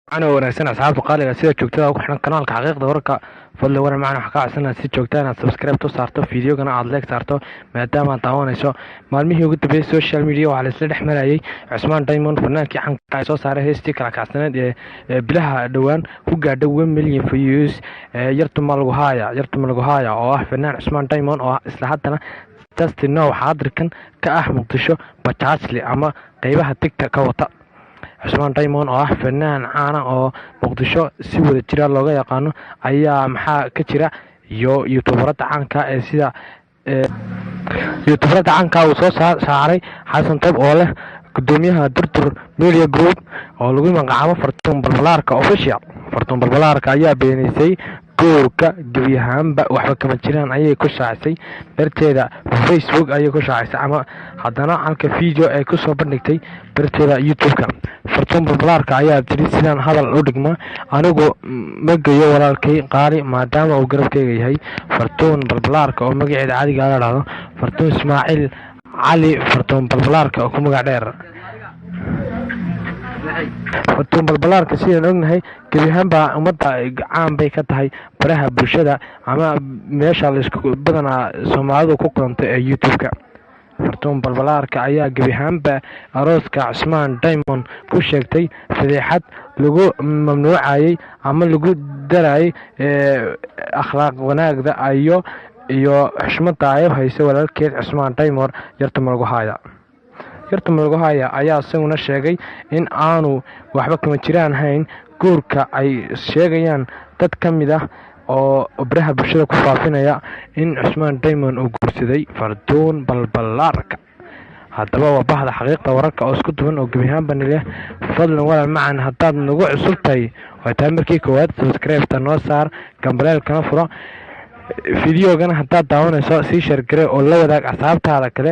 Macana wanaagsan, asxaabta qaaliga sida joogtada ku xidhan kanaalka Xaqiiqda Wararka. Fadli waran macana, waxaa kaa codsanaa si joogta inaad subscribe to saarto, videogana aad like saarto maadaama aad daawanayso. Maalmihii ugu dambeeyey social media waxaa laisla dhex marayay Cusmaan Diamond, fanaankii canka ay soo saaray heestii kala kacsaneed ee bilaha dhowaan ku gaadhay 1 million views, Yartuma Lagu Haaya, Yartuma Lagu Haaya, oo ah fanaan Cusmaan Diamond oo isla haddana just now xaadirkan ka ah Muqdisho bajaajli ama qeybaha tigta ka wata. Cusmaan Diamond oo ah fanaan caana oo Muqdisho si wada jira looga yaqaano ayaa maxaa ka jira iyo youtuberada caanka ee sida youtuberada caanka uu soo saaray Xasan Tob oo leh gudoomiyaha Durdur Media Group oo lagu magacaabo Fartuun Balbalaarka Official. Fartuun Balbalaarka ayaa beenisay guurka gebi ahaanba, waxba kama jiraan ayay ku shaacisay barteeda Facebook ayay ku shaacisay, ama haddana halka video ay kusoo bandhigtay barteeda YouTube-ka. Fartuun Balbalaarka ayaa tiri sidaan hadal u dhigma: "Anigu ma geeyo walaalkay qaali maadaama uu garabkeyga yahay." Fartuun Balbalaarka oo magaceeda caadiga la dhahdo Fartuun Ismaaciil Cali, Fartuun Balbalaarka oo ku magac dheer Fartuun Balbalaarka, sidaan ognahay gebi ahaanba ummadda caan bay ka tahay baraha bulshada ama meesha laisku badanaa Soomaalidu ku kulanto ee YouTube-ka. Fartuun Balbalaarka ayaa gebi ahaanba arooska Cusmaan Diamond ku sheegtay fadeexad lagu mamnuucayay ama lagu darayay akhlaaq wanaagda iyo xushmada ay u haysa walaalkeed Cusmaan Diamond. Yartuma Lagu Haaya, Yartuma Lagu Haya ayaa isaguna sheegay in aanu waxba kama jiraan hayn guurka ay sheegayaan dad ka mid ah oo baraha bulshada ku faafinaya in Cusmaan Diamond uu guursaday Fartuun Balbalaarka. Haddaba waa bahda Xaqiiqda Wararka oo isku duwan oo gebi ahaanba nileh. Fadlan walaal macan, haddaad nagu cusub tahay oo tahay markii koowaad, subscribe-ta noo saar, gambaleelkana furo, videogana haddaad daawanayso sii share garee oo la wadaag asxaabtaada kale.